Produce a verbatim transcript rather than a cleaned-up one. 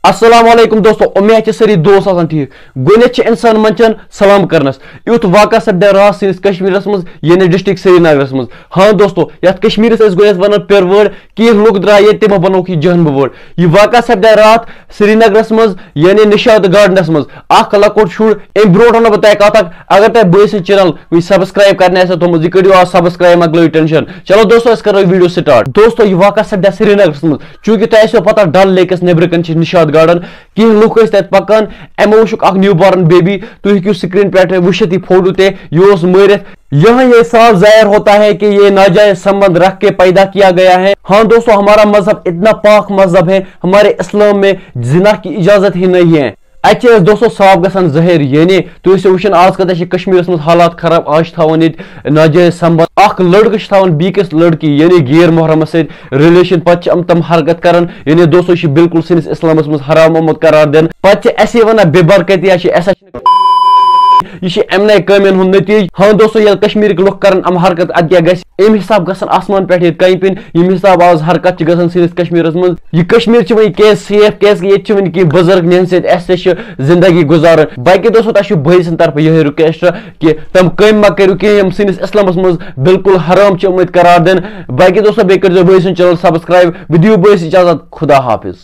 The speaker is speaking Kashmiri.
السلام علیکم دوستو، امید چھِ سٲری دوست آسان ٹھیٖک۔ گۄڈٕنیتھ چھِ انسان منٛدچھان سلام کرنس۔ یُتھ واقعہ سپدیو راتھ سٲنِس کشمیرس منٛز، یعنی ڈسٹرکٹ سرینگرس منٛز۔ ہاں دوستو، یتھ کشمیرس ٲسۍ گۄڈٕنیتھ ونان پِر وٲر، کینٛہہ لُکھ درٛاے ییٚتہِ، تِمو بنووُکھ یہِ جہنم وٲر۔ یہِ واقعہ سپدیو راتھ سرینگرس منٛز، یعنی نشاط گارڈنس منٛز۔ اکھ لۄکُٹ شُر، امہِ برونٛٹھ ونہٕ بہٕ تۄہہِ کتھ اکھ، اگر تۄہہِ بٲے سٕنٛز channel وٕنہِ subscribe کرنہِ آسہِ تھوٚمُت، یہِ کٔرِو آز subscribe، مۄکلٲیِو tension۔ چلو دوستو، أسۍ کرو video start۔ دوستو، یہِ واقعہ سپدیو سرینگرس منٛز۔ چوٗنٛکہِ تۄہہِ آسیو پتہ، ڈل لیکس نیٚبرٕ کنہِ چھِ نشاط گارڈن۔ کینٛہہ لُکھ ٲسۍ تتہِ پکان، یِمو وٕچھُکھ اکھ نیو بارن بیبی۔ تُہۍ ہیٚکِو screen پٮ۪ٹھ وٕچھِتھ یہِ فوٹو تہِ، یہِ اوس مٲرِتھ۔ یہاں یہ صاف ظاہر ہوتا ہے کہ یہ ناجائز سنبند رکھ کے پیدا کیا گیا ہے۔ ہاں دوستو، ہمارا مذہب اتنا پاک مذہب ہے، ہمارے اسلام میں زنا کی اجازت ہی نہیں ہے۔ اتہِ چھِ أسۍ دوستو صاف گژھان ظٲہِر، یعنی تُہۍ ٲسِو وٕچھان آز کۭتیاہ چھِ کشمیرس منٛز حالات خراب۔ آز چھِ تھاوان ییٚتہِ ناجٲیز سنبند، اکھ لڑکہٕ چھُ تھاوان بیٚکِس لڑکی یعنی غیر محرمس سۭتۍ relation، پتہٕ چھِ یِم تِم حرکت کران، یعنی دوستو، یہِ چھِ بالکل سٲنِس اسلامس منٛز حرام آمُت قرار دِنہٕ۔ پتہٕ چھِ اَسے ونان بے برکتی ہا چھِ، اَسہِ ہا چھِ، یہِ چھِ اَمنٕے کامٮ۪ن ہُنٛد نتیٖجہٕ۔ ہاں دوستو، ییٚلہِ کشمیٖرٕکۍ لُکھ کرن یِم حرکت، ادٕ کیٛاہ گژھِ؟ اَمہِ حساب گژھن آسمان پٮ۪ٹھ ییٚتہِ کنہِ پٮ۪ن، ییٚمہِ حساب آز حرکت چھِ گژھان سٲنِس کشمیٖرس منٛز۔ یہِ کشمیٖر چھِ وۄنۍ کیٛازِ safe؟ کیٛازِ کہِ ییٚتہِ چھِ وۄنۍ کینٛہہ بُزرگ، یِہنٛدِ سۭتۍ اَسہِ تہِ چھِ زندگی گُزارٕنۍ۔ باقٕے دوستو، تۄہہِ چھُ بٲے سٕنٛدِ طرفہٕ یِہوٚے request کہِ تِم کامہِ مہ کٔرِو کینٛہہ، یِم سٲنِس اسلامس منٛز بالکل حرام چھِ آمٕتۍ قرار دِنہٕ۔ باقٕے دوستو، بیٚیہِ کٔرۍزیو بٲے سُنٛد channel subscribe۔ بہٕ دِیِو بٲیِس اجازت، خدا حافظ۔